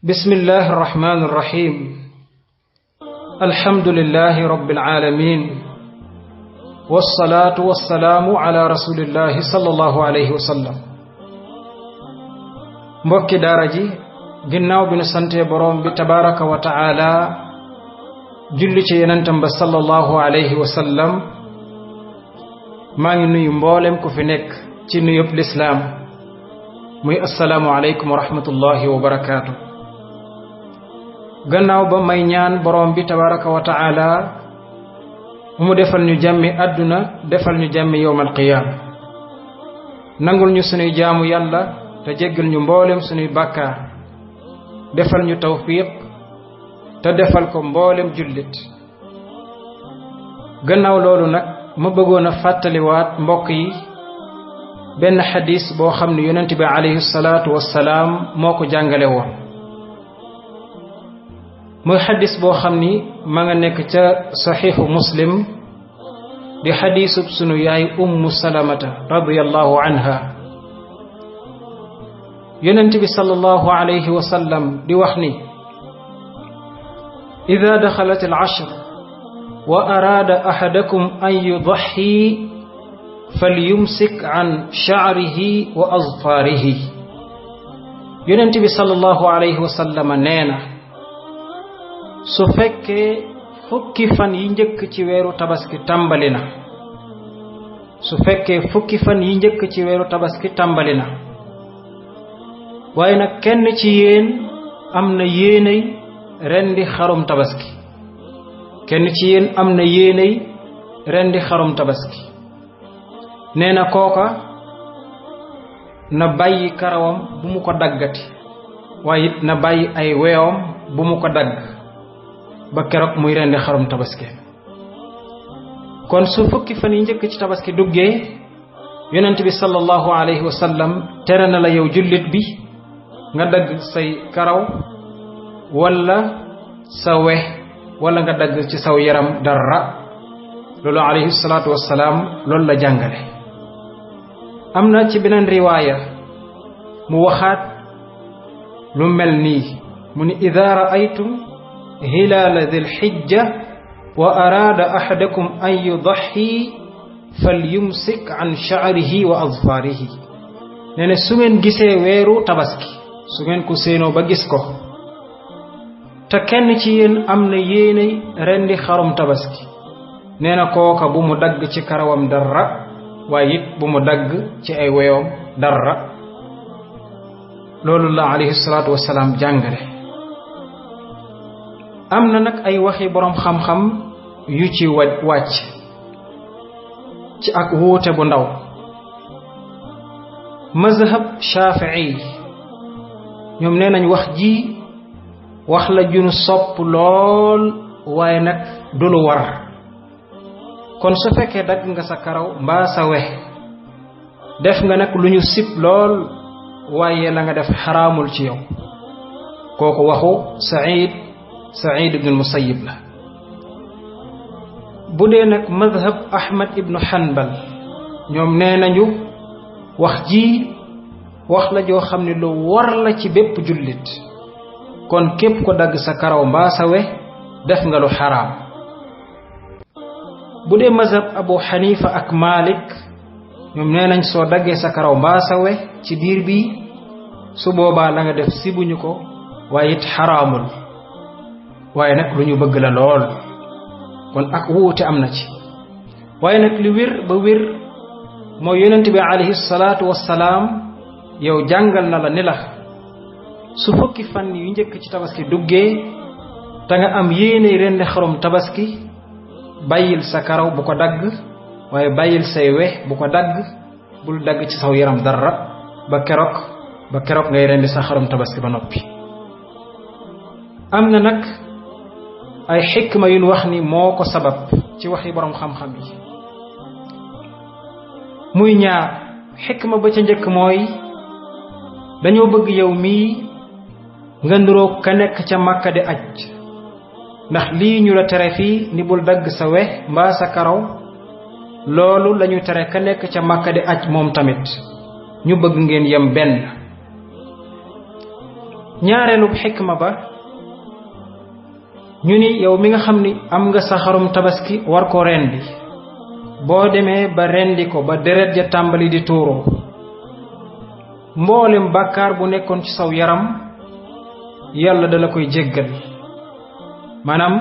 بسم الله الرحمن الرحيم الحمد لله رب العالمين والصلاة والسلام على رسول الله صلى الله عليه وسلم mbokki daara ji ginnaaw bi nu sante borom bi tabaraka wa taala julli ci yonentam ba sallallahu alayhi wa sallam maa ngi nuyu mboolem ku fi nekk ci nuyub lislaam muy assalaamu alaykum wa rahmatullahi wa barakaatu. gannaaw ba may ñaan borom bi tabaraka wa taala mu defal ñu jàmmi àdduna defal ñu jàmmi yowmal qiyaam nangul ñu sunuy jaamu yàlla te jéggal ñu mboolem sunuy bàkkaar defal ñu tawfiq te defal ko mboolem jullit. gannaaw loolu nag ma bëggoon a fàttaliwaat mbokk yi benn xadis boo xam ne yonent bi alayhi salaatu wassalaam moo ko jàngale woon. muy xadis boo xam ni ma nga nekk ca saxiixu muslim di xadisub sunu yaay ummu salamata radiyallahu anha. yonent bi sallallahu alayhi wa sallam di wax ni ida daxalat al ashr wa araada ahadakum an yudaxi falyumsik an sha'rihi wa azfaarihi. yonent bi sallallahu alayhi wa sallam nee na su fekkee fukki fan yi njëkk ci weeru tabaski tàmbali na waaye nag kenn ci yéen am na yéenay rendi xarum tabaski nee na kooka na bàyyi karawam bu mu ko daggati waaye it na bàyyi ay weewam bu mu ko dagg ba keroog muy rendi xarum tabaski. kon su fukki fan yi njëkk ci tabaski duggee yonent bi sallallahu alayhi wa sallam tere na la yow jullit bi nga dagg say karaw wala sa we wala nga dagg ci saw yaram dara. loolu alayhi salaatu wassalaam loolu la jàngale. am na ci beneen riwaaya mu waxaat lu mel nii mu ni ida raaytum hilaala dil xijja wa araada ahadakum an yudaxi falyumsik an sha'rihi wa azfaarihi. nee na su ngeen gisee weeru tabaski, su ngeen ko séenoo ba gis ko te kenn ci yéen am na yéenay rendi xarum tabaski, nee na kooka bu mu dagg ci karawam dara waaye it bu mu dagg ci ay weyoom dara. loolu la alayhi salaatu wassalaam jàngale. am na nag ay waxi boroom xam-xam yu ci wàcc ci ak wuute bu ndaw. mazhab Shaafi'i ñoom nee nañ wax ji wax la junu sopp lool waaye nag du lu war. kon su fekkee dagg nga sa karaw mbaa sa we def nga nag lu ñu sib lool waaye la nga def xaraamul ci yow. kooku waxu Saïd ibn al-Musayyib la. bu dee nag madhab Ahmad ibnu Hanbal ñoom nee nañu wax ji wax la joo xam ne lu war la ci bépp jullit. kon képp ko dagg sa karaw mbaa sa we def nga lu xaraam. bu dee mazhab Abu Hanifa ak Malik ñoom nee nañ soo daggee sa karaw mbaa sa we ci diir bi su boobaa la nga def sibuñu ko waaye it xaraamul waaye nag lu ñu bëgg la lool. kon ak wuute am na ci waaye nag li wér ba wér mooy yonent bi alayhi salaatu wassalaam yow jàngal na la ni la su fukki fan yu njëkk ci tabaski duggee te nga am yéene rendi xarum tabaski bàyyil sa karaw bu ko dagg waaye bàyyil say we bu ko dagg bul dagg ci saw yaram dara ba keroog ngay rendi sa xarum tabaski ba noppi. am na nag ay xikma yu wax ni moo ko sabab ci waxi boroom xam-xam yi. muy ñaar. xikma ba ca njëkk mooy dañoo bëgg yow mii nga niroog ka nekk ca Makka di aj, ndax lii ñu la tere fii ni bul dagg sa we mbaa sa karaw loolu lañu tere ka nekk ca Makka di aj moom tamit ñu bëgg ngeen yem benn. ñaareelu xikma ba ñu ni yow mi nga xam ni am nga sa xarum tabaski war ko rendi boo demee ba rendi ko ba deret ja tàmbali di tuuroo mboolem bàkkaar bu nekkoon ci saw yaram yàlla dala koy jéggal maanaam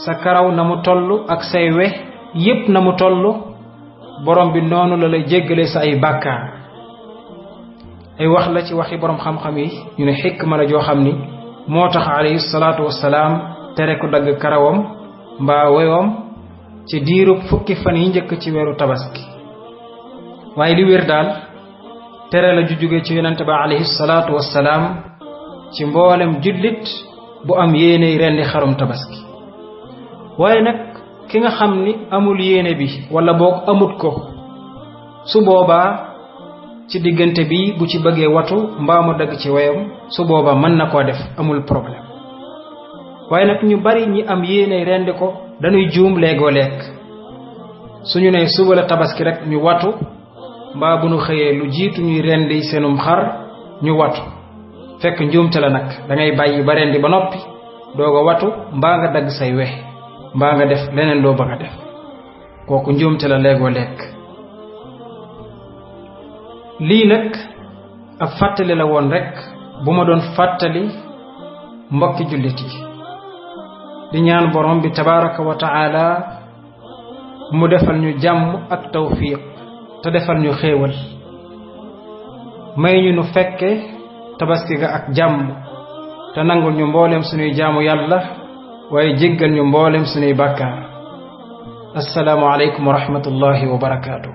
sa karaw na mu toll ak say we yépp na mu toll borom bi noonu la lay jéggale sa ay bàkkaar ay wax la ci waxi borom xam-xam yi ñu ne xikma la joo xam ni moo tax alayhi salaatu wassalaam tere ko dagg karawam mbaa wewam ci diirub fukki fan yi njëkk ci weeru tabaski waaye li wér daal tere la ju jóge ci yonente ba alayhi salaatu wassalaam ci mboolem jullit bu am yéene rendi xarum tabaski waaye nag ki nga xam ni amul yéene bi wala boog amut ko su boobaa ci diggante bi bu ci bëggee watu mbaa mu dagg ci weyam su boobaa mën na koo def amul problème waaye nag ñu bari ñi am yéene rendi ko dañuy juum léegoo lekk suñu ne suba la tabaski rek ñu watu mbaa bu ñu xëyee lu jiitu ñuy rendi seenum xar ñu watu fekk njuumte la nag da ngay bàyyi ba rendi ba noppi doog a watu mbaa nga dagg say we mbaa nga def leneen loo bëgg a def kooku njuumte la léegoo lekk lii nag ab fàttali la woon rek bu ma doon fàttali mbokki jullit yi di ñaan borom bi tabaraka wa taala mu defal ñu jàmm ak tawfiq te defal ñu xéewal may ñu nu fekke tabaski ga ak jàmm te nangul ñu mboolem suñuy jaamu yàlla waaye jéggal ñu mboolem suñuy bàkkaar assalaamu alaykum wa rahmatullahi wa barakaatuh